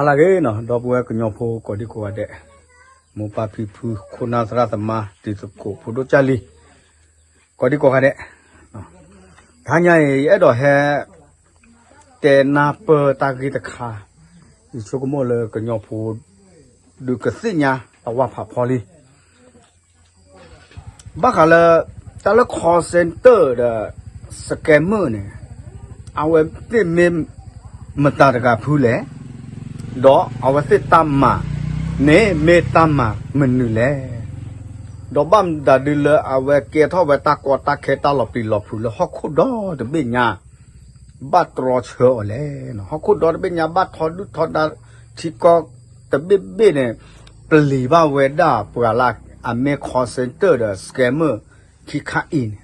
လၢဂ့ၤနီၤ ဒီပုၢ်ဝဲၢ်ကညီဖိကိးဒံကိးဂၤဒဲး, မိၢ်ပၢ်ဖံဖု ခိၣ်နၢ်သရၣ်သမါ တံၤသကိး ဖိဒိၣ်ကၢ်လံၤ ကိးဒံကိးဂၤဒဲး, တဟါညါအံၤ ယအဲၣ်ဒိးဟဲ တဲနၢ်ပၢၢ်တၢ်ဂ့ၢ်တခါ, ယဆိကမိၣ်လၢကညီဖိ ဒုးကသ့ၣ်ညါတဝၢ်ဖးဖီလံ ဘၣ်ဃးလၢ တၢ်လၢ call center ဒီး scammer န့ၣ် အဝဲသ့ၣ်မ့ၢ်မတၤတဂၤဖုလဲၣ်, ဒီးအဝဲသ့ၣ်တၢ်မၤန့ၣ် မ့ၢ်တၢ်မၤမနုၤလဲၣ်, ဒီးဘၣ်မတၤဒုလၢအဝဲကဲထီၣ်ဝဲတၢ်ကီတၢ်ခဲတၢ်လီၤပျံၤလီၤဖုးလၢဟီၣ်ခိၣ်ဒီတဘ့ၣ်ညါ ဘၣ်တြီဆၢအီၤလဲၣ်, ဟီၣ်ခိၣ်ဒီတဘ့ၣ်ညါ ဘၣ်ထီဒုၣ်ထီဒါထံကီၢ်တဘ့ၣ်ဘ့ၣ်န့ၣ် ပျံၤဘၣ်ဝဲဒၣ်ပှၤလၢ အမ့ၢ် call center ဒီး scammer ခံခါအံၤန့ၣ်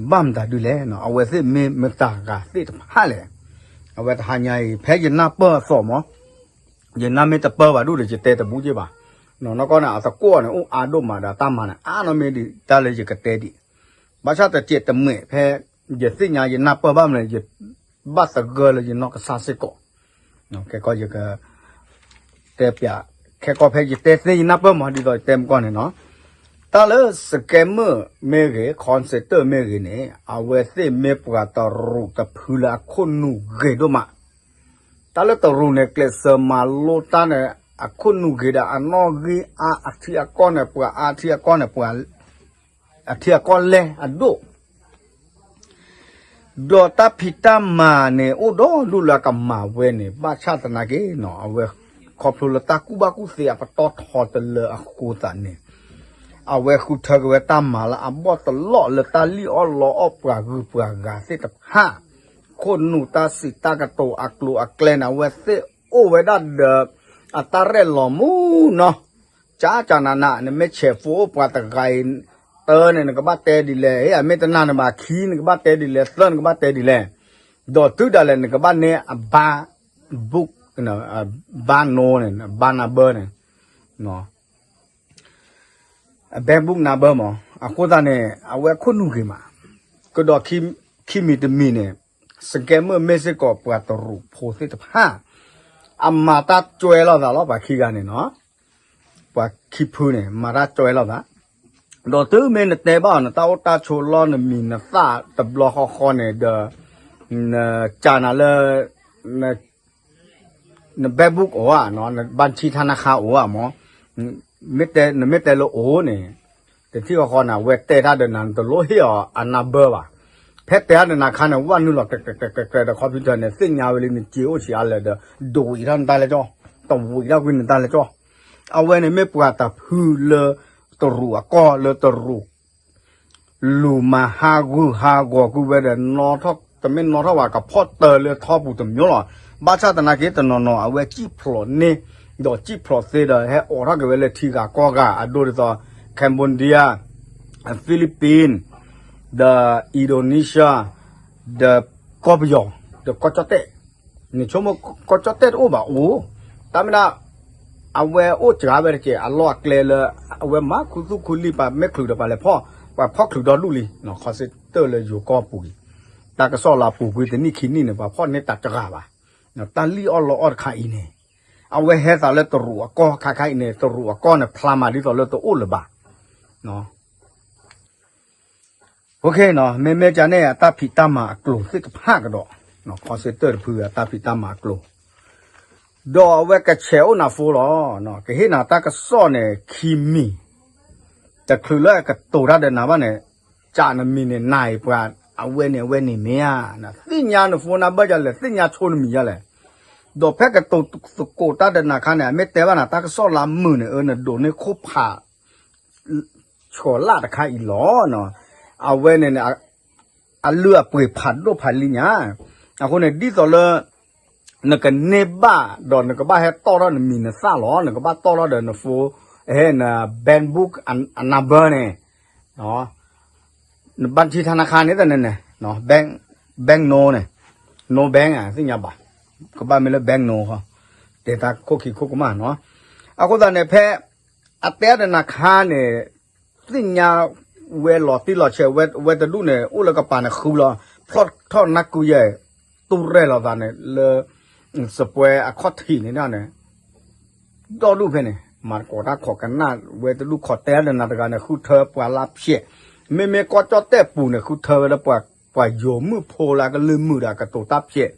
ဘၣ်မတၤဒုလဲၣ်, အဝဲသ့ၣ်မ့ၢ်မတၤတဂၤသ့ၣ်တဖၣ်လဲၣ်, အဝဲတဟါညါအံၤ ဖဲယနၢ်ပၢၢ်အသိးမး ယနၢ်မ့ၢ်တပၢၢ်ဘၣ်ဒိၣ်ဒီး ယတဲတဘူၣ်က့ဘၣ်, နီၢ်ကီၢ်န့ၣ် အသကိးန့ၣ် အိၣ်အါဒိၣ်မးဒီးတၢ်မၤန့ၣ် အါနီၢ်မ့ၢ်ဒံးတၢ်လၢယကတဲဒံး, ဘၣ်ဆၣ်တစဲးတမှဲာ်ဖဲ ယသ့ၣ်ညါယနၢ်ပၢၢ်ဘၣ်မနုၤလဲၣ် ယဘၣ်သဂၢၢ်လၢယနီၢ်ကစၢ်စ့ၢ်ကီး, ခဲကီၢ်ယက တဲပျး ခဲကီၢ်ဖဲယတဲသ့ယနၢ်ပၢၢ်မး ဒ်သိးယတဲမကီၢ်န့ၣ်နီၤ, တၢ်လၢ scammer မ့ၢ်ဂ့ၤ call center မ့ၢ်ဂ့ၤန့ၣ် အဝဲသ့ၣ်မ့ၢ်ပှၤတရူးတဖုလၢအခိၣ်နူာ်ဂ့ၤဒိၣ်မး, တၢ်လၢတရူးန့ၣ် ကျဲးစၢးမၤလိတၢ်န့ၣ် အခိၣ်နူာ်ဂ့ၤဒီးအနီၣ်ဂံၢ်အါအထံအကီၢ်န့ၣ် ပှၤအါအထံအကီၢ်န့ၣ် ပှၤ အထံအကီၢ်လဲၢ်အဒိၣ် ဒီးတၢ်ဖံးတၢ်မၤန့ၣ် အိၣ်ဒီဒူၣ်လၢအကမၤဝဲန့ၣ် ဘၣ်ဆၣ်သနာ်က့နီၤ အဝဲခီဖျိလၢတၢ်ကူၣ်ဘၣ်ကူၣ်သ့အပတီၢ်ထီတလၢအဃိသးန့ၣ် အဝဲဃုထၢက့ၤဝဲတၢ်မၤလၢအဘီၣ်တလီၢ်လၢတၢ်လံၣ်အီၣ်လီအီၣ်ပှၤဂုၤပှၤဂၤသ့ၣ်တဖၣ် ခိၣ်နူာ်တၢ်စံးတၢ်ကတိၤအကျိၤအကျဲန့ၣ် အဝဲသ့ၣ်အိၣ်ဝဲဒၣ်ဒီး အတၢ်ရဲၣ်လီၤမူနီၤ ကၠးကၠးနးနး နမ့ၢ်ဆဲးဖိအိၣ်ပှၤတဂၤအံၤ တၢန့ၣ် နကဘၣ်တဲဒ်လဲၣ်, အမ့ၢ်တနာ်န့ၣ်ဘၣ် ခံ နကဘၣ်တဲဒ်လဲၣ်, သၢ နကဘၣ်တဲဒ်လဲၣ်, ဒီးတုၤဒၣ်လဲာ် နကဘၣ်န့ၢ်အဘါ book ဘါနိန့ၣ် ဘါနါဘၢန့ၣ် အ bank book number မး, အဃိသတးန့ၣ် အဝဲခိၣ်နူာ်ဂ့ၤမး, ကဒီးခံမံၤတမံၤန့ၣ် scammer မ့ၢ်စ့ၢ်ကီးပှၤတရူးဖိသ့ၣ်တဖၣ်, အမၤတၢ်ကွဲလိာ်သးလီၤ ပှၤခံဂၤန့ၣ်နီၤ, ပှၤခံဖုန့ၣ် မၤတၢ်ကွဲလိာ်သး, ဒီးတုၤမ့ၢ်နတဲဘၣ်အီၤ နတၢ်အိၣ်တၢ်ဆိးလီၢ်နမံၤနသၣ်တဘျီဃီဃီန့ၣ်ဒီး နကနၤလၢ န bank book အိၣ်ဧါ, နဘၣ်ထံထါနါခါအိၣ်ဧါမး, နမ့ၢ်တဲလၢအိၣ်န့ၣ်, တထံၣ်ဃီဃီန့ၣ် အဝဲတဲတၢ်ဒီးနၤ နတလိၣ်ဟ့ၣ်အီၤအ number ဘၣ်, ဖဲတဲတၢ်ဒီးနၤခါန့ၣ် ဝဲနုာ်လီၤ ကြဲးကြဲးကြဲးကြဲးဒီး computer န့ၣ် သ့ၣ်ညါဝဲလံ နစ့အိၣ်ဆံးအါလဲၣ်ဒီး ဒိးဝံၤထီၣ်နတၢ်လဲၣ်ကၠီ, တဝံၤထီၣ်ကွံာ်နတၢ်လဲၣ်ကၠီ, အဝဲန့ၣ်မ့ၢ်ပှၤတဖုလၢ တရူးအကီၢ်လၢတရူး လူၤမၤဟးဂူာ်ဟးဂီၤကွံာ်ဝဲဒီး နီၣ်ထီၣ် တမ့ၢ်နီၣ်ထီၣ်ဘၣ် ကဖီၣ်တၢၢ်လၢထီပူၤတမံၤလီၤ. ဘၣ်ဆၣ်သနာ်က့ တနီၤနီၤ အဝဲစံၣ်ဖျိးန့ၢ် ဒီးစံၣ်ဖျိးသ့ဒီး ဟဲအိးထီၣ်က့ၤဝဲလၢထံဂၤကီၢ်ဂၤ အဒိဒ်သိး Cambodia, Philippines, ဒီး Indonesia, ဒီးကီၢ်ပယီၤ, ဒီးကီၢ်ကၠီၣ်တဲၣ် နဆိကမိၣ်ကီၢ်ကၠီၣ်တဲၣ်တအိၣ်ဘၣ်အိၣ်, တၢ်မ့ၢ်ဒၣ် အဝဲအိၣ်စှၤဝဲတက့ၢ် အလီၢ်အကျဲလၢ အဝဲမၤခူသူၣ်ခူလံာ် ပှၤမ့ၢ်ချုးဒီးပှၤလဲၤဖီၣ် ပှၤဖီၣ်ချုးဒီဒူၣ်လံ ခီစ့တၢၢ်လၢယိၤကီၢ်ပူၤအံၤ, တၢ်ကစီၣ်လၢအပူၤကွံာ်တနံၣ်ခံနံၣ်န့ၣ် ပှၤဖီၣ်န့ၢ်တၢ်တဂၤဘၣ်, တၢ်လံၣ်အီၣ်လီအီၣ်တခါအံၤန့ၣ်, အဝဲဟဲသးလၢတရူးအကီၢ်ခါခါအံၤန့ၣ် တရူးအကီၢ်န့ၣ် ဖျါမၤဒ်သိးလၢတအိၣ်လၢၤဘၣ် မ့မ့ၢ်ကန့ၣ် အတၢ်ဖံးတၢ်မၤအကျိၤသ့ၣ်တဖၣ်ကဒီး, ခီစ့တၢၢ်တဖုအတၢ်ဖံးတၢ်မၤအကျိၤ, ဒီးအဝဲကဆဲးအိၣ်နၤဖိလီၤ, ကဟ့ၣ်နၤတၢ်ကစီၣ်န့ၣ် ခံမံၤ, တချုးလၢကတိၤတၢ်ဒီးနၤဘၣ်န့ၣ်, ကးနမံၤန့ၣ် နၤအံၤပှၤ အဝဲန့ၣ်အဝဲန့ၣ်မ့ၢ်ဧါ, သ့ၣ်ညါနဖိနၢ်ဘၢၣ်ယၤလဲၣ် သ့ၣ်ညါဆိနမံၤယၤလဲၣ်, ဒီးဖဲကတိၤသကိးတၢ်ဒီးနၤခါန့ၣ် အမ့ၢ်တဲဘၣ်နၤတၢ်ကစီၣ်လၢအမုာ်န့ၣ် အၢ နဒိးန့ၢ်ခိၣ်ဖး ဆီၣ်လၢ်တခါအံၤလီၤ. အဝဲန့ၣ်န့ၣ် အလုၢ်အပှ့ၤဖးဒိၣ်ဖးလံညါ, အဃိန့ၣ် ဒ်သိးလၢ နကန့ၢ်ဘၣ်ဒီး နကဘၣ်ဟဲတီၣ်ထီၣ်နမံၤနသၣ်လီၤ. နကဘၣ်တီၣ်ထီၣ်ဒီးန phone ဟဲန bank book အ number န့ၣ် နဘၣ်ထံထါနါခါန့ၣ်တန့ၣ်န့ၣ် bank, bank no န့ၣ် no bank သ့ၣ်ညါဘၣ်, ကဘၣ်မ့ၢ်လၢ bank no တဲတၢ်ခိၣ်ခံခိၣ်ကမၣ်နီၤ. အဃိသတးန့ၣ် ဖဲ အတဲအါဒီးနၤခါန့ၣ် သ့ၣ်ညါဝဲလီၤတံၢ်လီၤဆဲးဝဲတဒူၣ်န့ၣ် အိၣ်လၢကပၤန့ၣ်ဃုလီၤ, ဖျီၣ်ထီၣ်နၢ်ကုယဲၢ် တူၢ်ရဲၣ်လီၤသးန့ၣ်လၢ စပွဲအခီၣ်ထံးန့ၣ်န့ၣ် ဒီဒူၣ်ဖဲန့ၣ် မၤသကိးတၢ်ခိးကနၣ်ဝဲတဒူၣ် ခိးတဲဒီးနၤတဂၤန့ၣ် ဃုထၢပှၤလၢဖျဲး, မ့မ့ၢ်ကီၢ်ကၠီၣ်တဲၣ်ပူၤန့ၣ် ဃုထၢဝဲလၢပှၤယိၤမုၣ်ဖိလၢအကလုၢ်မုာ်ဒီးအကတိၤတၢ်ဖျဲး,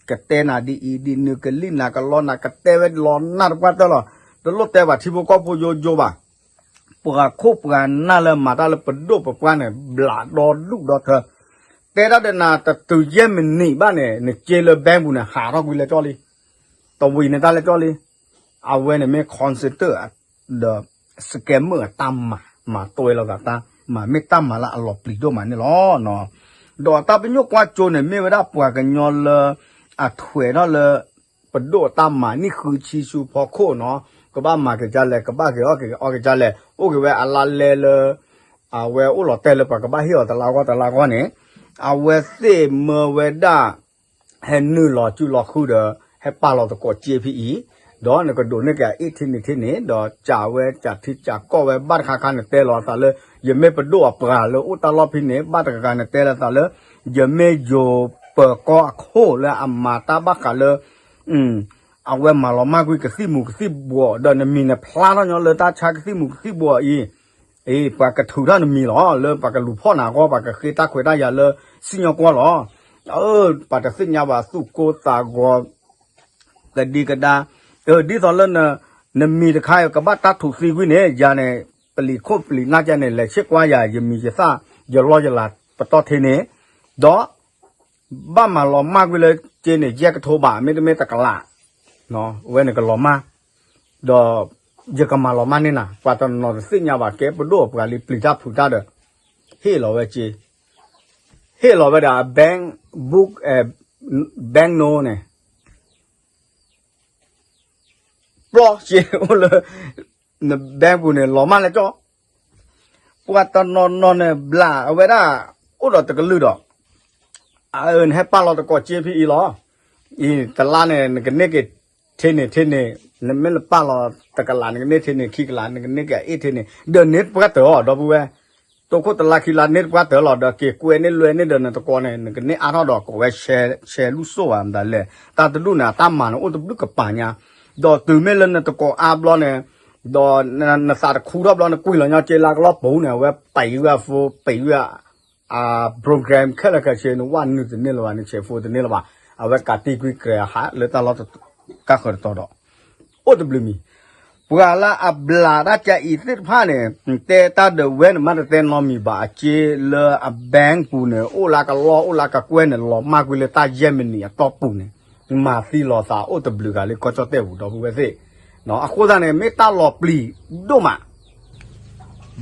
ကတဲနၤဒ်အံၤဒ်နုၤ ကလံၣ်နၤကလီနၤ ကတဲဝဲလီၤနၢ်တပှၢ်တၢၢ်လီၤ. တလိၣ်တဲပှၤထံဖိကီၢ်ဖိယိယိဘၣ်. ပှၤခိၣ်ပှၤနၢ်လၢမၤတၢ်လၢပဒိၣ်ပပှၢ်န့ၣ် ဘျးဒီဒူၣ်ဒီထၢ, တဲတၢ်ဒီးနၤတတုၤယဲၢ်မံးနံးဘၣ်န့ၣ် နစ့လၢ bank ပူၤန့ၣ် ဟးထီၣ်ကွံာ်လၢကၠီလံ, တဝံၤန့ၣ်တၢ်လၢကၠီလံ. အဝဲန့ၣ်မ့ၢ် concentrate ဒီး scammer အတၢ်မၤ မၤတွဲလီၤသးတၢ်မၤ မ့ၢ်တၢ်မၤလၢအလီၤပျံၤဒိၣ်မးန့ၣ်လီၤ. ဒီးတၢ်ပညိၣ်ကွၢ်ကၠိန့ၣ် မ့ၢ်ဝဲဒၣ်ပှၤကညီလၢ အထွဲးထီၣ်လၢ ပဒိၣ်အတၢ်မၤနံၣ်ဃုဆံဆူဖီခိၣ်နီၤ, ကဘၣ်မၤက့ၤဒ်လဲၣ် ကဘၣ်က့ၤအီၣ်က့ၤအီက့ၤဒ်လဲၣ် အိၣ်က့ၤဝဲအလါလဲလၢ အဝဲအိၣ်လီၤတဲာ်လၢပှၤကဘၣ်ဟ့ၣ်အီၤတလါဂီၢ်တလါဂီၢ်န့ၣ်, အဝဲသ့ၣ်မၢဝဲဒၣ် ဟဲနုာ်လီၤစုလီၤဃုာ်ဒီး ဟဲပာ်လီၤသကိးစ့ဖဲအံၤ, ဒီးနကဒိးန့ၢ်က့ၤအအ့ၣ်ထံန့ၣ်ထံန့ၣ် ဒီးစံးဝဲစံးထံစံးကီၢ်ဝဲဘၣ်တခါခါန့ၣ် တဲလီၤအသးလၢ ယမ့ၢ်ပဒိၣ်အပှၤလၢအိၣ်တၢ်လီၢ်ဖဲန့ၣ် ဘၣ်တခါခါန့ၣ် တဲလီၤအသးလၢ ယမ့ၢ်ယိၤပၢၤကီၢ်အခိၣ်လၢအမၤတၢ်ဘၣ်ဃးလၢ အဝဲမၤလီၤမၢ်ကွံာ်ကသံၣ်မူၤကသံၣ်ဘှီး ဒီးနမံၤနဖျါထီၣ်ညီလၢတၢ်ဆါကသံၣ်မူၤကသံၣ်ဘှီးအံၤ, အ့ ပှၤကထုးထီၣ်နမံၤလီၤ လၢပှၤကလူၤဖီၣ်နၤအဂီၢ် ပှၤကဃ့တၢ်ခွဲးတၢ်ယာ်လၢစံၣ်ညီၣ်ကွီၢ်လီၤ. အၢ ပှၤတသ့ၣ်ညါဘၣ်သူၣ်ကိသးဂီၤ ကဒံကဒါ, အၢ ဒ်သိးလၢ နမံၤတခါအံၤ ကဘၣ်တၢ်ထုးသံကွံာ်န့ၣ် ယၤန့ၣ် ပလံၤခိၣ်ပလံၤနၢ်ကဲန့ၣ် လဲၤဆ့ၣ်ကွါယၤ ယမံၤယသၣ် ယလီၢ်ယလၤပတီၢ်ထဲန့ၣ်, ဒီး ဘၣ်မၤလီၤမၢ်ကွံာ်လၢက့န့ၣ် ယဲၢ်ကထိဘး မ့တမ့ၢ်တကလး, ဝဲန့ၣ်ကလီၤမၢ်, ဒီး ယကမၤလီၤမၢ်န့ၢ်နၤ ပှၤတနီၤတသ့ၣ်ညါဘၣ် ကဲပဒိၣ်အပှၤလံ ပျံၤတၢ်ဖုးတၢ်ဒီး ဟ့ၣ်လီၤဝဲက့, ဟ့ၣ်လီၤဝဲဒၣ် bank book, bank note န့ၣ် ပျီစ့အိၣ်လၢ န bank ပူၤန့ၣ် လီၤမၢ်လၢကၠီ, ပှၤတနီၤနီၤန့ၣ် ဘျးအဝဲဒၣ် အိၣ်ဒီးတကလုာ်ဒီး အၢ နဟဲပာ်လီၤသကိးစ့ဖဲအံၤလီၤ, အံၤ တလါန့ၣ် နကန့ၢ်က့ၤထဲန့ၣ်ထဲန့ၣ်, နမ့ၢ်လၢပာ်လီၤတကလး နကန့ၢ်ထဲန့ၣ်ခံကလး နကန့ၢ်က့ၤအအ့ၣ်ထဲန့ၣ် ဒီးန့ၢ်တပှၢ်တၢၢ်အီၤ ဒီပုၢ်ဝဲၢ်, တိခိၣ်တလါခံလါန့ၢ်တပှၢ်တၢၢ်လီၤ ဒီးက့ၤကွဲန့ၢ်လွဲန့ၢ်ဒီးနသကိးန့ၣ် နကန့ၢ်အါထီၣ်ဒီးကိးဝဲ share လူၢ်စိၣ်ဘၣ်မတၤလဲၣ်, တၢ်တဒူၣ်န့ၣ် အတၢ်မၤန့ၣ် အိၣ်တဘျုးကပၤညါ, ဒီးတုၤမ့ၢ်လၢနသကိးအါဘျီန့ၣ်, ဒီးနသးတခူထီၣ်ဘျီ နကွံာ်လီၤညီက့လၢကလီၢ်ပူၤန့ၣ် အဝဲပံးဝဲအ phone ပံးဝဲ အ program ခဲလၢာ်ခဲဆ့ နဝဲနုာ်တန့ၢ်လၢၤဘၣ် နဆဲး phone တန့ၢ်လၢၤဘၣ်, အဝဲကးတံၢ်ကွံာ်ကြဲးအဟးလၢတၢ်လီၢ်ကါဃၢၤတတီၤဒီး အိၣ်တဘျုးမံၤ, ပှၤလၢအဘျးတၢ်ကဲအံၤသ့ၣ်တဖၣ်န့ၣ် တဲတၢ်ဒီးဝဲန့ၣ် မ့ၢ်တတဲနီတမံၤဘၣ် အက့လၢအ bank ပူၤန့ၣ် အိၣ်လၢကလီၢ် အိၣ်လၢကကွဲန့ၣ် လီၤမၢ်ကွံာ်လၢတၢ်ယဲၢ်မံးနံးအတီၢ်ပူၤန့ၣ် မၤသံလီၤသးအိၣ်တဘျုးဂၤလၢကီၢ်ကၠီၣ်တဲၣ်ပူၤ ဒီပုၢ်ဝဲၢ်သ့ၣ်, အဃိသတးန့ၣ် မ့ၢ်တၢ်လီၤပျံၤဒိၣ်မး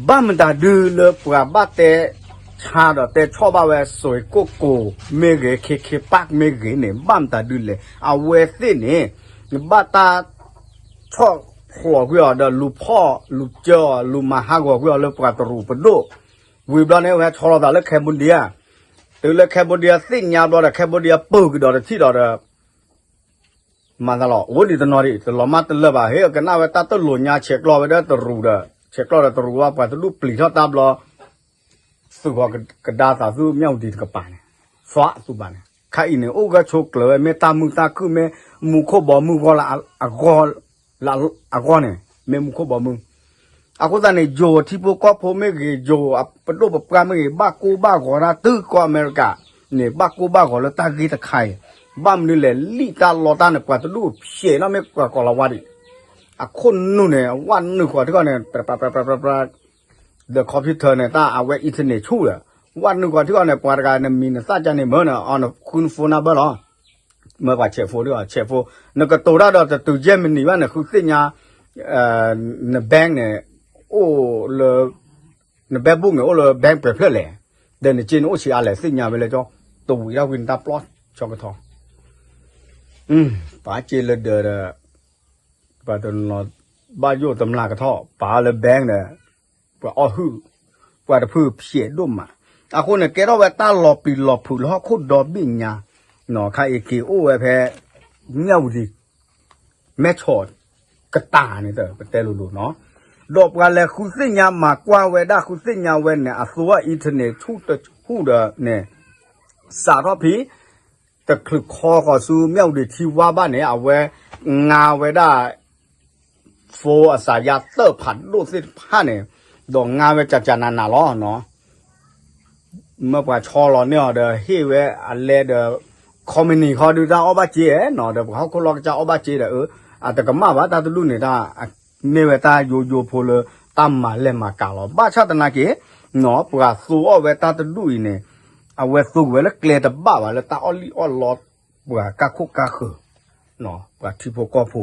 ဘၣ်မတၤဒုလၢပှၤဘၣ်တဲဆါဒီးတဲဆီၣ်ဘၣ်ဝဲ စွ့ၤကိၣ်ကိၤ မ့ၢ်ဂ့ၤ ခ့ခ့ပၢ်မ့ၢ်ဂ့ၤန့ၣ် ဘၣ်မတၤဒုလဲၣ် အဝဲသ့ၣ်န့ၣ် ဘၣ်တၢ်ဆီၣ်ဖျိးကွံာ်အီၤဒီး လူၤဖီၣ် လူၤစၢအီၤ လူၤမၤဟးဂီၤကွံာ်အီၤလၢပှၤတရူးပဒိၣ်, ဝံၤဘျီန့ၣ် အဝဲဆီၣ်လီၤသးလၢ Cambodia, တုၤလၢ Cambodia သ့ၣ်ညါဘျီဒီး Cambodia ပၢၢ်ကဒီးတထံၣ်ဒီးဒီး မၤသးလီၤ အိၣ်ဒံးတနီၤဒံး တလီၤမၢ်တလၢာ်ဘၣ် ဟ့ၣ်ကနၣ်ဝဲတၢ်တလိာ်ညါ ဆဲးကျိးဝဲဒၣ်တရူးဒီး ဆဲးကျိးဒီးတရူးဝဲ ပှၤတဒူၣ်ပျံၤထီၣ်တၢ်ဘျီ သုးဂီၤကဒါသးသုမၠၣ်ဝတံၤတကပၤန့ၣ် သွးသူၣ်ဘၣ်န့ၣ် ခါအံၤန့ၣ် အိၣ်ဂၢၢ်ဆိးကျၢၤဝဲ မ့ၢ်တၢ်မုာ်တၢ်ခုၣ် မ့ၢ်မူခိၣ်ဘီမုၢ်ဂီၢ်လၢအဂီၢ် လၢအဂီၢ်န့ၣ် မ့ၢ်မူခိၣ်ဘီမုၢ် အဃိသတးန့ၣ် ယိၤထံဖိကီၢ်ဖိမ့ၢ်ဂ့ၤ ယိၤပဒိၣ်ပပှၢ်မ့ၢ်ဂ့ၤ ဘၣ်ကိၢ်ဘၣ်ဂီၤတၢ်တုၤကီၢ်အမဲရကၤန့ၣ် ဘၣ်ကိၢ်ဘၣ်ဂီၤလၢတၢ်ဂ့ၢ်တခါအံၤ ဘၣ်မနုၤလဲၣ် လံာ်တၢ်လီတၢ်န့ၣ် ပှၤတဒူၣ်ဖျဲးနီၣ်မ့ၢ်ပှၤကိးလီၤဝါဒံး အခိၣ်နူာ်န့ၣ် ဝဲနုာ်ဃီၤထံကီၢ်န့ၣ် ပြပြပြပြပြ ဒီး computer န့ၣ် တၢ်အဝဲ internet ဆူၣ်ဒီး ဝဲနုာ်ဃီၤထံကီၢ်န့ၣ် ပှၤတဂၤနမံၤနသၣ်ကန့ၣ်မၢနၤ အီၤနဃုန phone number လီၤ မၢပှၤဆဲး phone ထံကီၢ် ဆဲး phone နကတိၤတၢ်ဒီးတတုၤယဲၢ်မံးနံးဘၣ်န့ၣ် ဃုသ့ၣ်ညါ န bank န့ၣ် အိၣ်လၢ န bank book န့ၣ် အိၣ်လၢ bank ပှဲၤဖျၢၣ်လဲၣ် ဒီးနစ့န့ၣ်အိၣ်ဆံးအါလဲၣ် သ့ၣ်ညါဝဲလၢကၠီ တဝံၤထီၣ်ကွံာ်နတၢ်ပျီဆီကထီ ပာ်စ့လၢဒၢးဒီး ပှၤတနီၤဘၣ်ယိၣ်တမျၢ်ကထီၣ် ပာ်လၢ bank ဒီး ပှၤအီၣ်ဟုၣ် ပှၤတဖုဖျဲးဒိၣ်မး အဃိန့ၣ် ကဲထီၣ်ဝဲတၢ်လီၤပျံၤလီၤဖုးလၢဟီၣ်ခိၣ်ဒီဘ့ၣ်ညါ ခါအံၤက့ၤအိၣ်ဝဲဖဲ မၠၣ်ဝတံၤ မဲၢ်ဆီး ကတၢၢ်န့ၣ် ပတဲလိၤလိၤနီၤ ဒီးပှၤလဲၤဃုသ့ၣ်ညါမၤကွၢ်ဝဲဒၣ်ဃုသ့ၣ်ညါဝဲန့ၣ် အသိအ internet ဆူၣ်တဆူၣ်ဒီးန့ၣ် စးထီၣ်ဖဲ တချုးခီဃီၤဆူမၠၣ်ဝတံၤထံဝါဘၣ်န့ၣ် အဝဲငါဝဲဒၣ် phone အစးယါတၢၢ်ဖးဒိၣ်သ့ၣ်တဖၣ်န့ၣ် ဒီးငါဝဲကကနးနးလီၤနီၤ. မ့ၢ်ပှၤဆီလီၤန့ၢ်အီၤဒီးဟ့ၣ်ဝဲအလဲဒီး ခီမနံၤခီဒုးတၢ်အီၣ်ဘၣ်စ့နီၤ ဒီးပှၤဟီၣ်ခိၣ်လီၢ်ကစၢ်အီၣ်ဘၣ်စ့ဒီး အ အတကမၣ်ဘၣ်တၢ်တဒူၣ်န့ၣ် တၢ်မ့ၢ်ဝဲတၢ်ယိယိဖိလၢတၢ်မၤလဲၢ်မၤကၤလီၤ. ဘၣ်ဆၣ်သနာ်က့ ပှၤသူအီၣ်ဝဲတၢ်တဒူၣ်အံၤန့ၣ် အဝဲသူက့ၤဝဲလၢကျဲတဘၣ်ဘၣ်လၢတၢ်အီၣ်လံၣ်အီၣ်လီ ပှၤကၢ်ခိၣ်ကၢ်ဃၢၤ ပှၤထံဖိကီၢ်ဖိ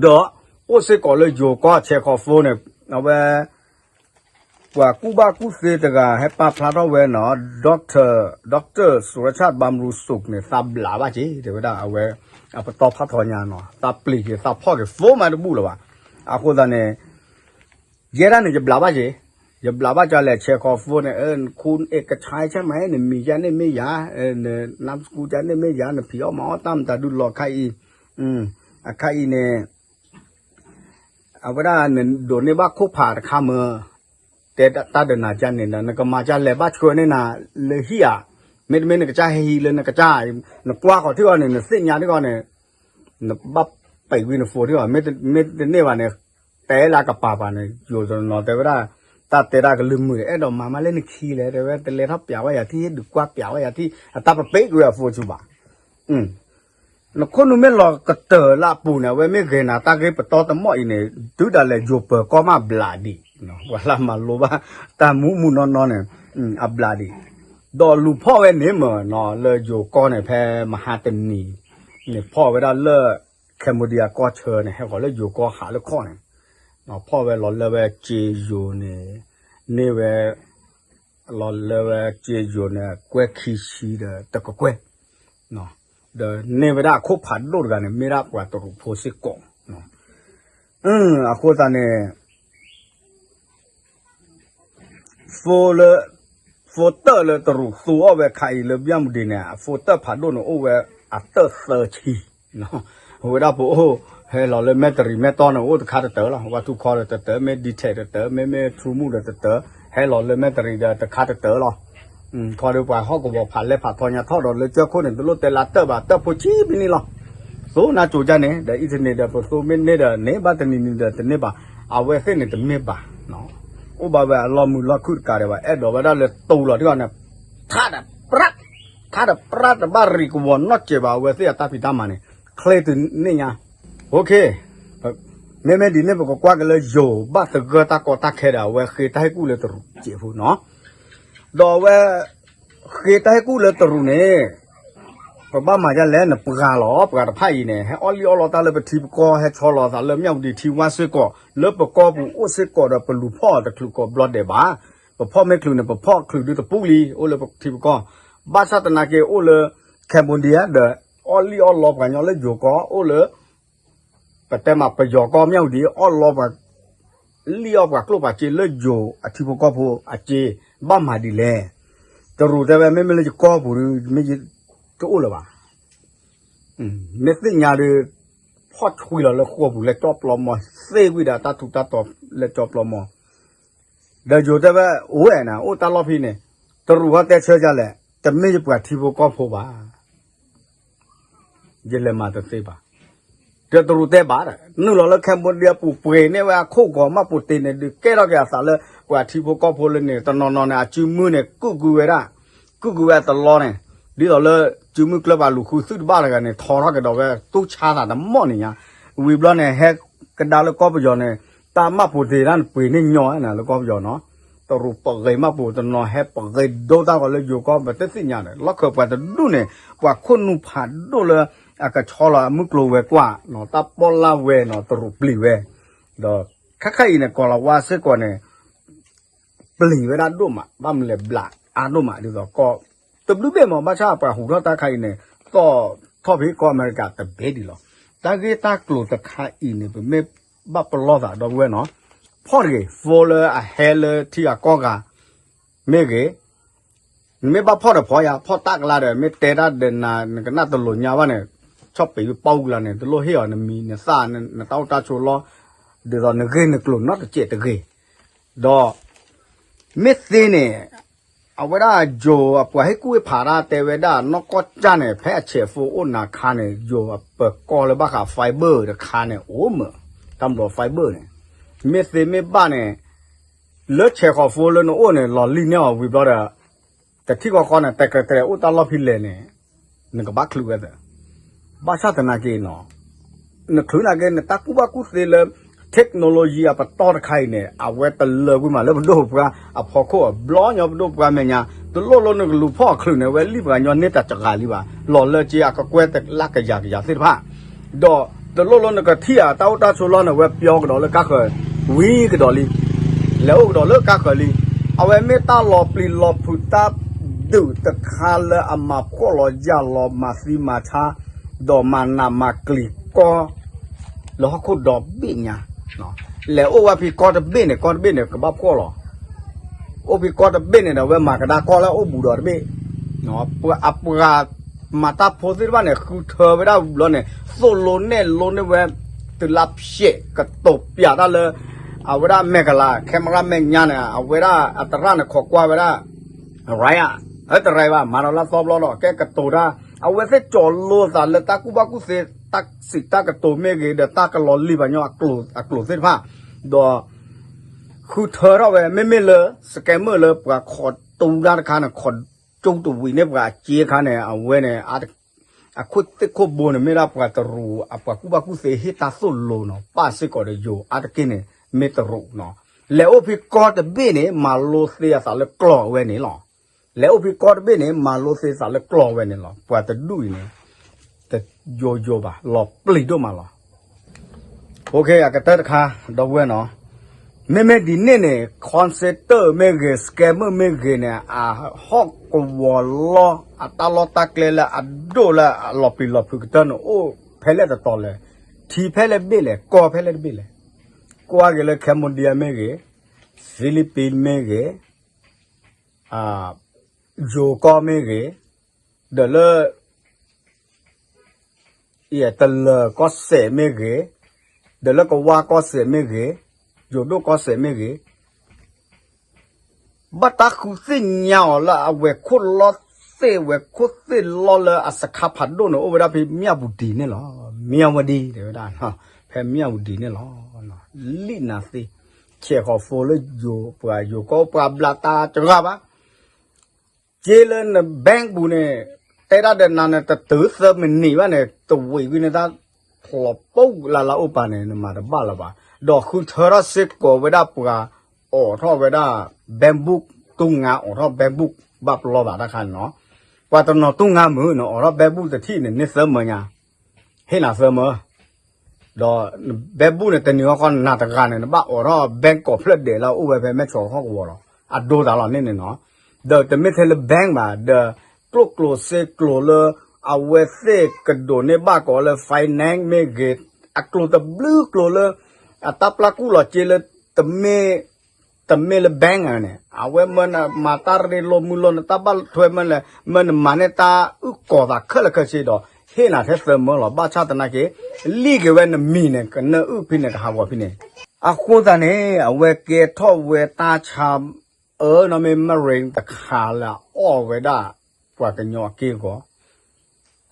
ဒီးအိၣ်စ့ၢ်ကီးလၢယိၤကီၢ်ဆဲးခီ phone န့ၣ် အဝဲ ပှၤကူၣ်ဘၣ်ကူၣ်သ့တဂၤ ဟဲပာ်ဖျါထီၣ်ဝဲနီၤ doctor, doctor Surachate Bamrewsuit န့ၣ် သးဘျးဘၣ်က့ၤ တဲဝဲဒၣ်အဝဲ အပတီၢ်ဖးထီညါနီၤ သးပျံၤက့ၤ သးဖီၣ်က့ၤ phone မးတဘူၣ်လၢၤဘၣ်. အဃိသတးန့ၣ် ယဲဒၣ်န့ၣ် ယဘျးဘၣ်က့ၤ, ယဘျးဘၣ်ကလဲၣ် ဆဲးခီ phone န့ၣ် ခူအဲကဆါဆၢမး နမံၤယါန့ၣ်မ့ၢ်ယါ, နနါစကူကန့ၣ်မ့ၢ်ယါ နဖံးအီၣ်မၤအီၣ်တၢ်မတၤဒုလီၤခါအံၤ, အခါအံၤန့ၣ် အဝဲဒၣ်နဒိးန့ၢ်ဘၣ်ခိၣ်ဖးတခါမၢ်, တဲတၢ်ဒီးနၤကန့ၣ်ဒီး နကမၤကလဲၣ် ဘၣ်ဆှၢန့ၢ်နၤလၢဟံၣ်ဧါ, မ့တမ့ၢ်နကစၢ်ဟဲဟံးလၢနကစၢ်, နကွၢ်ဃီၤထံၣ်အီၤန့ၣ် နသ့ၣ်ညါထံၣ်အီၤန့ၣ် နဘၣ်ပံးကွံာ်န phone ထံၣ်အီၤ, မ့တမ့ၢ်တန့ၢ်ဘၣ်န့ၣ် တဲလၢအကပၤပၤန့ၣ် ယိၤတနီၤတဲဝဲဒၣ်, တၢ်တဲဒၣ်ကလုၢ်မုာ် အဲၣ်ဒိးမၤမးလၢနခံလဲၣ် တဲဝဲ တလဲၤထီၣ်ပျးဝဲယၤထံၣ် ဒုးကွၢ်ပျးဝဲယၤထံၣ် အတၢ်ပပံးကွံာ်အ phone ဆူဘၣ် နခိၣ်နူာ်မ့ၢ်လီၤကတၢၢ်လၢအပူၤန့ၣ် အဝဲမ့ၢ်ဂဲၤနၤတၢ်ဂ့ၢ်ပတီၢ်တမီၢ်အံၤန့ၣ် တုၤဒၣ်လဲာ်ယိၤပၢၤကီၢ်မးဘျးဒံး, ပှၤလၢမၤလိဘၣ်တၢ်မူးမူးနီၢ်နီၢ်န့ၣ် အဘျးဒံး, ဒီးလူၤဖီၣ်ဝဲန့ၣ်မၢ်နီၤ လၢယိၤကီၢ်န့ၣ် ဖဲမဟါတနံၤန့ၣ် ဖီၣ်ဝဲဒၣ်လၢ Cambodia ကီၢ်ဆၢန့ၣ် ဟဲဃီၤလၢယိၤကီၢ်ဟးလၢခီၣ်န့ၣ်, ဖီၣ်ဝဲလီၤလၢဝဲစ့ယိၤန့ၣ် န့ၢ်ဝဲ လီၤလၢဝဲစ့ယိၤန့ၣ် ကွဲခံဆံဒီးတကကွဲၢ်, ဒီးန့ၢ်ဝဲဒၣ်အခိၣ်ဖးဒိၣ်တဂၤန့ၣ် မ့ၢ်ဒၣ်ပှၤတရူးဖိစ့ၢ်ကီး, အဃိသတးန့ၣ် phone လၢ phone တၢၢ်လၢတရူးသူအီၣ်ဝဲခါအံၤလၢ မၠၣ်ဝတံၤန့ၣ် အ phone တၢၢ်ဖးဒိၣ်န့ၣ် အိၣ်ဝဲအတၢၢ်သၢဆံ, အဝဲဒၣ်ပအိၣ် ဟဲလီၤလၢမဲၣ်တရံးမဲၣ်တီၢ်န့ၣ် အိၣ်တခါတတၢၢ်လီၤ, ဝါထူခီဒီးတတၢၢ် မ့ၢ် D-Tech တတၢၢ် မ့မ့ၢ် True Move ဒီးတတၢၢ် ဟဲလီၤလၢမဲၣ်တရံးဒီးတခါတတၢၢ်လီၤ, ခီဒီးပှၤဟီၣ်ကဝီၤဖးလဲၢ်ဖးထီညါထီၣ်ဒီးလၢကၠၢခိၣ်န့ၣ် တလိၣ်တဲလၢတၢၢ်ဘၣ် တၢၢ်ဖိဆံးဖဲန့ၣ်လီၤ, သိနါကိၤကၢ်န့ၣ် ဒီး internet ဒီးပသိမ့ၢ်န့ၢ်ဒီးန့ၢ်ဘၣ်တနံၤနံၤဒီးတန့ၢ်ဘၣ်, အဝဲသ့ၣ်န့ၣ်တမ့ၢ်ဘၣ် အိၣ်ဘၣ်ဝဲအလီၢ်မုာ်လီၢ်ခုၣ်တကးဒံးဘၣ် အဲၣ်ဒိးဝဲဒၣ်လၢတူလီၤတံၢ်အီၤန့ၣ်, ထါဒီးပြၢ်, ထါဒီးပြၢ်တဘၣ်ရံးကဝီၤနီတစဲးဘၣ် အဝဲသ့ၣ်အတၢ်ဖံးတၢ်မၤန့ၣ် ချ့တုၤန့ၣ်ညါ, OK, မ့မ့ၢ်ဒ်န့ၣ် ပကကွၢ်က့ၤလၢယိၤဘၣ်သဂၢၢ်တၢ်ကီတၢ်ခဲဒီး အဝဲဃ့တၢ်ဟ့ၣ်ကူၣ်လၢတရူးစဲးဖိနီၤ, ဒီးအဝဲ ဃ့တၢ်ဟ့ၣ်ကူၣ်လၢတရူးန့ၣ် ပဘၣ်မၤဒ်လဲၣ် နပှၤလီၤ ပှၤတဖၣ်အံၤန့ၣ် ဟဲအီၣ်လံၣ်အီၣ်လီတၢ်လၢပထံပကီၢ် ဟဲဆီလီၤသးလၢမၠၣ်ဝတံၤထံဝါစ့ၢ်ကီး လၢပကီၢ်ပူၤအိၣ်စ့ၢ်ကီးဒီးပလူၤဖီၣ်တချုးကိးဘျီဒဲးဘၣ်, ပဖီၣ်မ့ၢ်ချုးန့ၣ် ပဖီၣ်ချုးဒုတပူၤလံ အိၣ်လၢပထံပကီၢ်, ဘၣ်ဆၣ်သနာ်က့အိၣ်လၢ Cambodia ဒီး အီၣ်လံၣ်အီၣ်လီပှၤကညီလၢယိၤကီၢ် အိၣ်လၢ ပတဲမးပယီၤကီၢ်မၠၣ်ဝတံၤ အီၣ်လီပှၤ လံၣ်အီၣ်ပှၤကျိၣ်ပှၤစ့လၢယိၤအထံဖိကီၢ်ဖိအစ့ ဘၣ်မၤဒ်လဲၣ်. တရူးတဲဝဲ မ့မ့ၢ်လၢယကီၢ်ပူၤ မ့ၢ်တအိၣ်လၢၤဘၣ်. မ့ၢ်သ့ၣ်ညါဒီး ဖီၣ်ဆွံလီၤလၢဃိာ်ပူၤလၢကၠီပျီမီၤ သ့ဝံၤဒီးတၢ်ထူးတၢ်တီၤလၢကၠီပျီမီၤ ဒီးယိၤတဲဝဲ အိၣ်ဝဲန့ၣ် အိၣ်တၢ်လီၢ်ဖဲန့ၣ် တရူးဟီတဲဆၢကလဲၣ် တမ့ၢ်ယပှၤထံဖိကီၢ်ဖိဘၣ် ယလဲၤမၤတသ့ဘၣ်. ဒီးတရူးတဲဘၣ်ဒီး နုာ်လီၤလၢ Cambodia ပူၤပှ့ၤန့ၢ်ဝဲအခိၣ်ဂီၤမၢ်ပူၤတ့ၢ်န့ၣ် ဒုးကဲထီၣ်က့ၤအသးလၢ ပှၤထံဖိကီၢ်ဖိလၢန့ၣ် တနီၤနီၤန့ၣ် အစုမုၢ်န့ၣ် ကုၢ်ကွံာ်ဝဲဒၣ် ကုၢ်ကွံာ်ဝဲအတလီန့ၣ် ဒ်သိးလၢစုမုၢ်ကျၢၢ်ပာ်လူၤဃုသုးတဘၣ်တဂၤန့ၣ် ထီထီၣ်ကဒီးဝဲ တူၢ်ဆါသးတမီၢ်န့ၣ်ညါ ဝံၤဘျီန့ၣ် ဟဲကဒါလၢကီၢ်ပယီၤန့ၣ် တၢ်မၢ်ပူၤတ့ၢ်ဒၣ်န့ၣ် ပှ့ၤန့ၢ်ညီဝဲန့ၣ် လၢကီၢ်ပယီၤနီၤ တရူးပဂ့ၤမၢ်ပူၤတနီၤ ဟဲပဂ့ၤဒိတၢ်ဂီၤလၢယိၤကီၢ် ပတသ့ၣ်ညါန့ၣ် လီၢ်ခၢၣ်ပှၤတဒူၣ်န့ၣ် ပှၤခိၣ်နူာ်ဖးဒိၣ်လၢ အကဆီလီၤအမုၢ်ကျိၤဝဲၤကွာ်နီၤ တၢ်ပီၣ်လၢ်ဝဲနီၤ တရူးပျံၤဝဲ ဒီးခဲခါအံၤန့ၣ် ကီၤလၤဝါစ့ၢ်ကီးန့ၣ် ပျံၤဝဲဒၣ်ဒိၣ်မး ဘၣ်မနုၤလဲၣ် ဘျးအါဒိၣ်မး ဒ်သိးကီၢ် တဘျုးဘ့ၣ်မး ဘၣ်ဆၣ်ပှၤဟူးထီၣ်တၢ်ခါအံၤန့ၣ် သီၣ်ထီၣ်ဖဲကီၢ်အမဲရကၤတဘ့ၣ်ဒံးလီၤ. တၢ်ဂ့ၢ်တၢ်ကျိၤတခါအံၤန့ၣ် ပမ့ၢ်ဘၣ်ပလီၢ်သးဒီပုၢ်ဝဲၢ်နီၤ ဖီၣ်တဂ့ၤ phone လၢအဟဲလၢထံဂၤကီၢ်ဂၤ မ့ၢ်ဂ့ၤ နမ့ၢ်ဘၣ်ဖီၣ်ဒီးဖီၣ်ယါ ဖီၣ်တၢ်ကလါဒီး မ့ၢ်တဲတၢ်ဒီးနၤ နကနၣ်တလိၤညါဘၣ်န့ၣ် ဆီၣ်ပံးဝံၤပီၣ်ကလါန့ၣ် တလိၣ်ဟ့ၣ်အီၤနမံၤနသၣ် နတၢ်အိၣ်တၢ်ဆိးလီၢ် ဒ်သိးနဂ့ၢ်နကျိၤနီတစဲးတဂ့ၤ ဒီး မ့ၢ်သ့န့ၣ် အဝဲဒၣ်ယိၤအပှၤဟ့ၣ်ကူၣ်ဟ့ၣ်ဖးတၢ်တဲဝဲဒၣ် နီၢ်ကီၢ်ကၢ်န့ၣ် ဖဲအဆဲးဖိအိၣ်နၤခါန့ၣ် ယိၤအပၢၤကီၢ်လၢဘၣ်ဃး fiber တခါန့ၣ် အိၣ်မး, တၢ်ဘျီ fiber န့ၣ် မ့ၢ်သ့မ့ၢ်ဘၣ်န့ၣ် လၢဆဲးဃီးဖိလၢနအိၣ်န့ၣ် လီၤလံၣ်န့ၢ်အီၤဝံၤဘျီဒီး တထံၣ်ဃီဃီန့ၣ် တဲကြဲတဲအိၣ်တၢ်လီၢ်ဖဲလဲၣ်န့ၣ် နကဘၣ်ချုးဝဲသၢ ဘၣ်ဆၣ်သနာ်က့နီၤ နချုးနာ်က့ နတၢ်ကူၣ်ဘၣ်ကူၣ်သ့လၢ technology အပတီၢ်တခါအံၤန့ၣ် အဝဲတလၢကွံာ်မးလၢပဒိၣ်ပှၢ်အဖီခိၣ် ဘျီညီပဒိၣ်ပှၢ်မဲာ်ညါ တလိၣ်လၢနကလူၤဖီၣ်အချုးန့ၣ် အဝဲလံၣ်ပှၤညီန့ၢ်တၢ်တဂၤလံဘၣ် လီၤလၢက့အကကွဲၢ်တလၢကယၤကယၤသ့ၣ်တဖၣ် ဒီးတလိၣ်လၢနကထံၣ်အတၢ်အိၣ်တၢ်ဆိးလီၢ်န့ၣ် အဝဲပျီကဒီးလၢကါဃၢၤ ဝံၤကဒီးလံ လဲၤအိၣ်ကဒီးလၢကါဃၢၤလံ အဝဲမ့ၢ်တၢ်လီၤပျံၤလီၤဖုးတၢ်ဒုးတခါလၢအမၤဖှီၣ်လီၤယာ်လီၤမၤသံမၤဆါ ဒီးမၤနးမၤကျံၤကီၢ် လၢဟီၣ်ခိၣ်ဒီဘ့ၣ်ညါ လဲၤအိၣ်ဝဲဖံကီၢ်တဘ့ၣ်န့ၣ် ကီၢ်တဘ့ၣ်န့ၣ် ကဘၣ်ဖှီၣ်လီၤ အိၣ်ဖံကီၢ်တဘ့ၣ်န့ၣ်ဒီး အဝဲမၤကဒါကီၢ်လၢအအိၣ်ဘူးဒီးတဘ့ၣ် အပှၤမၤတၢ်ဖိသ့ၣ်တဖၣ်န့ၣ် ဃုထၢဝဲဒၣ်ဘျီန့ၣ် သိၣ်လိနဲၣ်လိန့ၢ်ဝဲ တုၤလၢဖျဲးကတိၤပၠးတၢ်လၢ အဝဲဒၣ်မဲာ်ကလၤ camera မဲာ်ညါန့ၣ် အဝဲဒၣ်အသရၣ်န့ၣ် ခိးကွၢ်ဝဲဒၣ် ရၤယါ အတရၤဘၣ် မၤဒီးလၢသီဘျီဒီး ကဲကတိၤတၢ် အဝဲသ့ၣ်ကၠီၤလိသးလၢတၢ်ကူၣ်ဘၣ်ကူၣ်သ့ တၢ်စံးတၢ်ကတိၤမ့ၢ်ဂ့ၤ ဒီးတၢ်ကလီၤလံၢ်ပှၤညီအကျိာ်သ့ၣ်တဖၣ် ဒီး ဃုထၢထီၣ်ဝဲ မ့မ့ၢ်လၢ scammer လၢပှၤခိးတူတၢ်တခါန့ၣ် ခိးကၠိတဝံၤန့ၢ်ပှၤအစ့အခါန့ၣ် အဝဲန့ၣ် အခိၣ်သ့ၣ်ခိၣ်ဘိန့ၣ် မ့ၢ်ဒၣ်ပှၤတရူး အပှၤကူၣ်ဘၣ်ကူၣ်သ့ဟ့ၣ်တၢ်သိၣ်လိနီၤ ပၣ်စ့ၢ်ကီးဒီးယိၤအါတက့ၢ်န့ၣ် မ့ၢ်တရူးနီၤ လဲၤအိၣ်ဖံကီၢ်တဘ့ၣ်န့ၣ် မၤလိသ့အသးလၢကျီၢ်ဝဲန့ၣ်လီၤ လဲၤအိၣ်ဖံကီၢ်တဘ့ၣ်န့ၣ် မၤလိသ့သးလၢကျီၢ်ဝဲန့ၣ်လီၤ ပှၤတဒူၣ်အံၤန့ၣ် တယိယိဘၣ် လီၤပျံၤဒိၣ်မးလီၤ အကတၢၢ်တခါ ဒီပုၢ်ဝဲၢ်နီၤ မ့မ့ၢ်ဒ်န့ၣ်န့ၣ် call center မ့ၢ်ဂ့ၤ scammer မ့ၢ်ဂ့ၤန့ၣ် အဟီၣ်ကဝီၤလီၢ် အတၢ်လီၢ်တၢ်ကျဲလၢအဒိၣ်လၢအလီၤပျံၤလီၤဖုးကတၢၢ်န့ၣ် အိၣ်ဖဲလဲၣ်တတီၤလဲၣ် ထံဖဲလဲၣ်တဘ့ၣ်လဲၣ် ကီၢ်ဖဲလဲၣ်တဘ့ၣ်လဲၣ် ကွၢ်က့ၤလၢ Cambodia မ့ၢ်ဂ့ၤ Philippines မ့ၢ်ဂ့ၤ ယိၤကီၢ်မ့ၢ်ဂ့ၤ ဒီးလၢ တလၢၤကီၢ်စဲၣ်မ့ၢ်ဂ့ၤ, ဒီးလၢကဝါကီၢ်စဲၣ်မ့ၢ်ဂ့ၤ, ယိၤဒိၣ်ကီၢ်စဲၣ်မ့ၢ်ဂ့ၤ, ဘၣ်တၢ်ဃုသ့ၣ်ညါအီၤလၢအဝဲၤခိၣ်လီၢ်သ့ၣ် ဝဲၤခိၣ်သ့ၣ်လီၢ်လၢအစခါဖးဒိၣ်န့ၣ် အိၣ်ဝဲဒၣ်ဖဲမၠၣ်ဝတံၤန့ၣ်လီၤ. မၠၣ်ဝတံၤတဲဝဲဒၣ် ဖဲမၠၣ်ဝတံၤန့ၣ်လီၤ. လံၣ်နၤသ့, ဆဲးဃီၤဖိလၢယိၤပှၤယိၤကီၢ်ပှၤဘျးတၢ်တဂၤဘၣ် က့လၢန bank ပူၤန့ၣ် တဲဒၣ်ဒီးနၤန့ၣ် တတုၤသၢမံးနံးဘၣ်န့ၣ် တဝံးကွံာ်န့ၢ်တၢ်ဖျိးပိၢ်လၢ်လၢအိၣ်ပာ်န့ၣ် နမၤတဘၣ်လၢၤဘၣ်. ဒီးဃုထၢထီၣ်စ့ၢ်ကီးဝဲဒၣ်ပှၤအိးထီၣ်ဝဲဒၣ် bank book တူၢ်ငါ အိးထီၣ် bank book ဘၣ်ပလီၢ်သးတၢ်ခါန့ၣ်နီၤ. ပှၤတနီၤတူၢ်ငါမုာ်န့ၣ် အိးထီၣ် bank book တထံၣ်န့ၣ် န့ၢ်သၢမၢညါ ဟ့ၣ်နၤသၢမၢ ဒီး bank book န့ၣ် တနံၤဟီၣ်ခီနၤတဂၤန့ၣ် နဘၣ်အိးထီၣ် bank ကိးဖျၢၣ်ဒဲးလၢအအိၣ်ဝဲဖဲမဲၢ်ဆီးဟီၣ်ကဝီၤလီၤ. အဒိသးလီၤန့ၣ်န့ၣ်နီၤ. ဒီးတမ့ၢ်ထဲလၢ bank ဘၣ် ဒီး ကျိၣ်ကျိၤစ့ကျိၤလၢ အဝဲသ့ၣ်ကဒိးန့ၢ်ဘၣ်ကိးလၢ finance မ့ၢ်ဂ့ၤ အကျိၤတဘျုးကျိၤလၢ အတၢ်ပျၢ်ကူၣ်လီၤစ့လၢ တမ့ၢ်လၢ bank န့ၣ် အဝဲမၢနမၤတၢ်ရ့လိာ်မုာ်လိာ် နတၢ်ဘၣ်ထွဲမၢလဲၣ် မၢနမၤန့ၢ်တၢ်အုၣ်ကီၤသးခဲလၢာ်ခဲဆ့ဒီး ဟ့ၣ်နၤထဲသၢမၢလီၤ. ဘၣ်ဆၣ်သနာ်က့ လံၣ်က့ၤဝဲနမံၤန့ၣ် ကနၢအုၣ်ဖဲန့ၣ် ကဟးဂီၤဖဲန့ၣ်. အဃိသတးန့ၣ် အဝဲကဲထီၣ်ဝဲတၢ်ဆါ အၢ နီၢ်မ့ၢ်မရ့တခါလၢအအီၣ်ဝဲဒၣ် ပှၤကညီအက့ၢ်အဂီၤ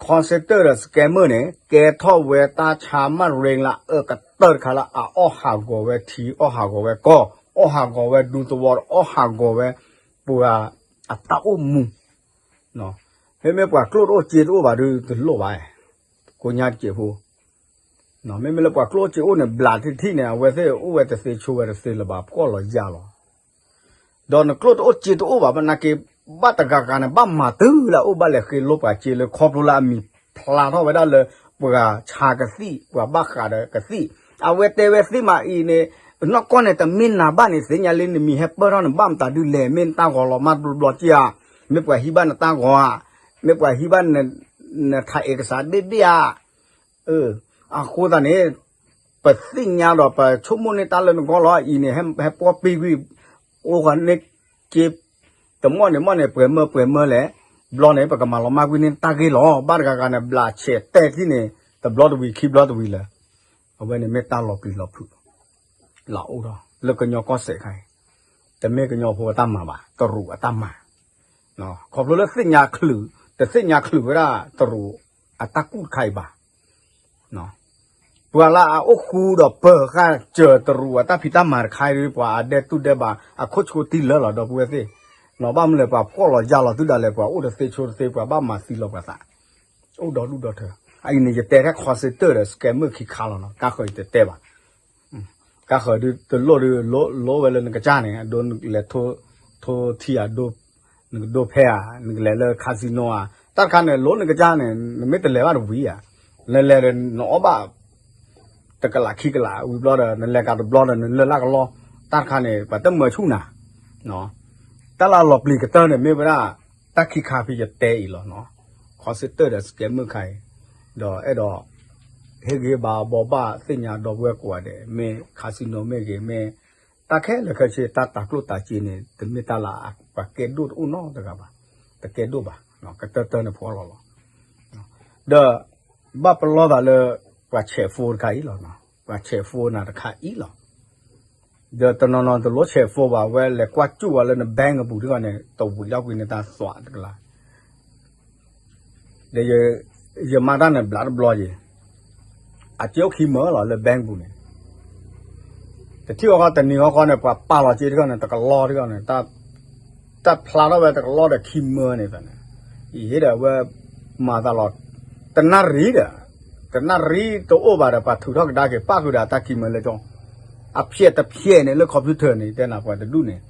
call center ဒီး scammer န့ၣ် ကဲထီၣ်ဝဲတၢ်ဆါမရ့လၢအအၢကတၢၢ်တခါလၢအအီၣ်ဟးဂီၤဝဲထံ အီၣ်ဟးဂီၤဝဲကီၢ် အီၣ်ဟးဂီၤဝဲဒူသဝီ အီၣ်ဟးဂီၤဝဲ ပှၤအတၢ်အိၣ်မူ မ့မ့ၢ်ပှၤကျိၣ်တအိၣ်စ့တအိၣ်ဘၣ်ဒီးတလိၣ်ဘၣ် ကိညါတစဲးဖိ မ့မ့ၢ်လၢပှၤကျိၣ်အိၣ်စ့အိၣ်န့ၣ် ဘျးထံထံန့ၣ် အဝဲသ့ၣ်အိၣ်ဝဲတသ့ဆိဝဲတသ့လၢၤဘၣ် ဖှီၣ်လီၤယာ်လီၤ. ဒီးနကျိၣ်တအိၣ်စ့တအိၣ်ဘၣ် ဘၣ်နာ်က့ ဘၣ်တဂၤဂၤန့ၣ် ဘၣ်မၤတုၤလၢအအိၣ်ဘၣ်လဲၤဃ့လိပှၤစ့လၢ ခီဖျိလၢအမံၤဖျါထီၣ်ဝဲဒၣ်လၢ ပှၤဆါကသံၣ် ပှၤဘၣ်ဃးဒီးကသံၣ် အဝဲတဲဝဲသ့ၣ်မးအံၤန့ၣ် နီၢ်ကီၢ်န့ၣ် တမ့ၢ်နၤဘၣ်န့ၣ် သ့ၣ်ညါလံ နမံၤဟဲပၢၢ်ထီၣ်န့ၣ် ဘၣ်မတၤဒုလဲၣ်မ့ၢ်နတၢ်ဂီၤလီၤမၢ်တဘျီဘျီက့ဧါ မ့ၢ်ပှၤဟံးဘၣ်နတၢ်ဂီၤဧါ မ့ၢ်ပှၤဟံးဘၣ်န နထးအ့ကစးဒ့ဒ့ဧါ အဃိသတးန့ၣ် ပသ့ၣ်ညါဒီးပဆိကမိၣ်န့ၢ်တၢ်လၢနဂီၢ်လီၤ အံၤန့ၣ် ဟဲပှီၢ်ပံကွံာ် အိၣ်ဃီန့ၢ်က့ တမီၢ်န့ၣ်မီၢ်န့ၣ် ပှဲၤမၢပှဲၤမၢလဲၣ် ဘျီန့ၣ် ပကမၤလီၤမၢ်ကွံာ်န့ၢ်တၢ်ဂ့ၢ်လီၤ ဘၣ်တဂၤဂၤန့ၣ် ဘျးဆဲးတဲထံၣ်န့ၣ် တဘျီတဝံၤခံဘျီတဝံၤလၢ အဝဲန့ၣ်မ့ၢ်တၢ်လီၤပျံၤလီၤဖုး လၢအအိၣ်ထီၣ် လၢကညီကီၢ်စဲၣ်ခါအံၤ တမ့ၢ်ကညီဖိအတၢ်မၤဘၣ် တရူးအတၢ်မၤ ခီဖျိလၢသ့ၣ်ညါချုး, တသ့ၣ်ညါချုးဝဲဒၣ်တရူးအတၢ်ကူၣ်တခါအံၤဘၣ်. ပှၤလၢအအိၣ်ဃူဒီးပၢၤဃာ်စၢၤတရူးအတၢ်ဖံးတၢ်မၤတခါအံၤ ပှၤအဒဲတူၢ်ဒဲဘၣ် အခိၣ်ဆူတံၢ်လၢလီၤ ဒီပုၢ်ဝဲၢ်သ့ၣ်, ဘၣ်မနုၤလဲၣ် ပှၤဖှီၣ်လီၤယၢ်လီၤသုဒၣ်လဲာ် ပှၤအိၣ်တသ့ဆိတသ့ ပှၤဘၣ်မၤသံလီၤပှၤသး, အိၣ်ဒီဒူၣ်ဒီထၢ, အအံၤန့ၣ် ယတဲထဲခီစ့တၢၢ်ဒီး scammer ခံခါလီၤနီၤ, ကါဃၢၤယတတဲဘၣ် ကါဃၢၤဒုးတလိၣ်ဒုး လိၣ်ဝဲလၢနကစၢ်န့ၣ် အဒိနကလဲၤထိထံအဒိ, နကဒိဖဲဧါ, နကလဲၤလၢ casino ဧါ, တၢ်တခါန့ၣ် လိၣ်နကစၢ်န့ၣ် နမ့ၢ်တလဲၤဘၣ်တဝံၤဧါ, နလဲၤဒီးနအီၣ်ဘၣ် တကလးခံကလးဝံၤဘျီဒီး နလဲၤကဒီးတဘျီဒီး နလၢလၢကလီ, တၢ်တခါန့ၣ် ပှၤတမၢဆူၣ်နၤ တၢ်လၢအလီၤပျံၤကတၢၢ်န့ၣ် မ့ၢ်ဝဲဒၣ် တၢ်ခံခါဖဲယတဲအံၤလီၤနီၤ, ခီစ့တၢၢ်ဒီး scammer ခါအံၤ, ဒီးအဲၣ်ဒိး ဟ့ၣ်ဂံၢ်ဟ့ၣ်ဘါဘိးဘၣ်သ့ၣ်ညါဒီပုၢ်ဝဲၢ်ကိးဂၤဒဲး မ့ၢ် casino မ့ၢ်ဂ့ၤ မ့ၢ်တၢ်ခဲလၢာ်ခဲဆ့ တၢ်တၤကျိၣ်တၤစ့န့ၣ် တမ့ၢ်တၢ်လၢပှၤကဲဒိၣ်တအိၣ်နီတဂၤဘၣ်, တကဲဒိၣ်ဘၣ်, ကတၢၢ်တၢၢ်န့ၣ်ဖီလီၤလီၤ, ဒီး ဘၣ်ပလီၢ်သးလၢ ပှၤဆဲးဖိတခါအံၤလီၤ, ပှၤဆဲးဖိနၤတခါအံၤလီၤ ဒီးတနီၤနီၤတလိၣ်ဆဲးဖိဘၣ် ဝဲလဲၤကွၢ်စူၣ်ဝဲလၢန bank အပူၤတဂီၢ်န့ၣ် တဝံၤလီၤကွံာ်န့ၣ်တၢ်သွးတကလး, ဒီး ယမၤတၢ်န့ၣ်ဘျးတဘျီယံၤ, အစ့အိၣ်ခံမၢလီၤလၢ bank ပူၤန့ၣ်, တထံၣ်ဃီဃီတနံၤဃီဃီန့ၣ် ပှၤပာ်လီၤစ့တဂီၢ်န့ၣ် တကလီတဂီၢ်န့ၣ်, တၢ်ဖျါထီၣ်ဝဲတကလီဒီးခံမၢန့ၣ်, ယဟ့ၣ်ဒီးဝဲ မၤသးလီၤ, တနၣ်ရံၣ်ဒီး, တနၣ်ရံၣ်တအိၣ်ဘၣ်ဒီး ပှၤထုးထီၣ်ကဒါက့ၤ ပၣ်ဃုာ်ဒီးတၢ်ခံမၢလၢကၠီ, အဖျဲးတဖျဲးန့ၣ်လၢ computer န့ၣ် တဲနၤပှၤတဒူၣ်န့ၣ်,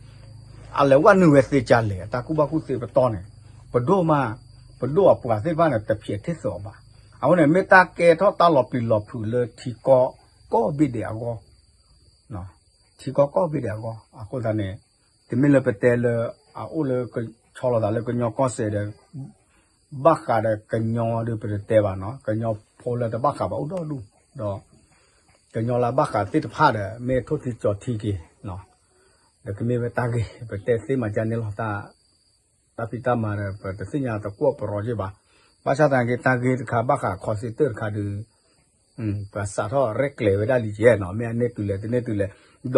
အလဲၤဝဲနုာ်ဝဲသ့ကၢ်လဲၣ် အတၢ်ကူၣ်ဘၣ်ကူၣ်သ့ပတီၢ်န့ၣ်, ပဒိၣ်မး, ပဒိၣ်အပှၤသ့ၣ်တဖၣ်န့ၣ် တဖျဲးထ့ၣ်သီးအီၤဘၣ်, အဃိန့ၣ် မ့ၢ်တၢ်ကဲထီၣ်တၢ်လီၤပျံၤလီၤဖုးလၢထံကီၢ်ကိးဘ့ၣ်ဒဲးအဂီၢ် ထံကီၢ်ကိးဘ့ၣ်ဒဲးအဂီၢ်, အဃိသတးန့ၣ်, တမ့ၢ်လၢပတဲလၢ အအိၣ်လၢ ဆီလီၤသးလၢကညီကီၢ်စဲၣ်ဒီး ဘၣ်ဃးဒီးကညီဒုးပတတဲဘၣ်နီၤ, ကညီဖိလၢတဘၣ်ဃးဘၣ်အိၣ်ဒီဒူၣ်, ဒီး ကညီလၢဘၣ်ဃးသ့ၣ်တဖၣ်ဒီး မ့ၢ်ထိၣ်ထံကၠီၤထံက့ၤ, ဒီးကမ့ၢ်ဝဲတၢ်ဂ့ၢ် ပတဲသ့မၤကန့ၣ်လီၤ, တၢ်ဖံးတၢ်မၤဒီး ပတသ့ၣ်ညါတကွီၣ်ပရီက့ၤဘၣ်, ဘၣ်ဆၣ်သနာ်က့ တၢ်ဂ့ၢ်တခါဘၣ်ဃးခီစ့တၢၢ်တခါဒုး ပှၤစးထီၣ်ရဲၣ်ကျဲၤဝဲဒၣ်လံကဲနီၤ, မ့ၢ်အန့ၢ်တုၤလဲၣ်တန့ၢ်တုၤလဲၣ်, ဒီး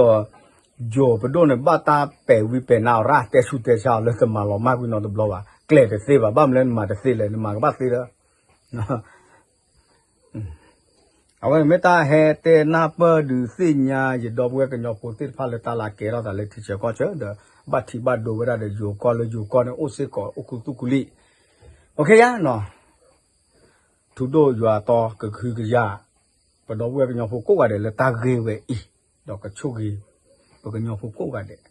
ယိၤပဒိၣ်န့ၣ် ဘၣ်တၢ်ပဲာ်ဝံပဲာ်နါအီၤရၣ် တဲဆူၣ်တဲဆါအီၤလၢတမၤလီၤမၢ်ကွံာ်နီတဘျီဘၣ်, ကျဲတသ့ဘၣ်, ဘၣ်မနုၤလၢနမၤတသ့လဲၣ်, နမၤကဘၣ်သ့ဒီး အဝဲမ့ၢ်တၢ်ဟဲတဲနၢ်ပၢၢ်ဒုးသ့ၣ်ညါယဒီပုၢ်ဝဲၢ်ကညီဖိသ့ၣ်တဖၣ်လၢတၢ်လၢကဲထီၣ်သးလၢထံဆၢကီၢ်ဆၢဒီး ဘၣ်ထံးဘၣ်ဒိဝဲဒၣ်ဒီးယိၤကီၢ်လၢယိၤကီၢ်န့ၣ်အိၣ်စ့ၢ်ကီးအိၣ်ခူသူၣ်ခူလံၣ်, အိၣ်ခ့ယါနီၤ, ထူဒိၣ်ယွၤတီ ကဟုကယာ် ပဒီပုၢ်ဝဲၢ်ကညီဖိကိးဂၤဒဲးလၢတၢ်ဂ့ၢ်ဝဲအံၤ, ဒီးကဆိၣ်ဂ့ၤ ပကညီဖိကိးဂၤဒဲး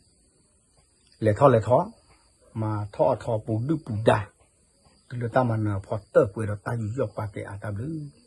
လဲၤထီၣ်လဲၤထီၣ်, မၤထီၣ်အထီပူၤဒုၣ်ပူၤဒါ, တုၤလၢတၢ်မၤနၢၤအဖီတၢၣ်ပှဲၤဒီးတၢ်ယူးယီၣ်ပာ်ကဲအါတၢ်ဘျုး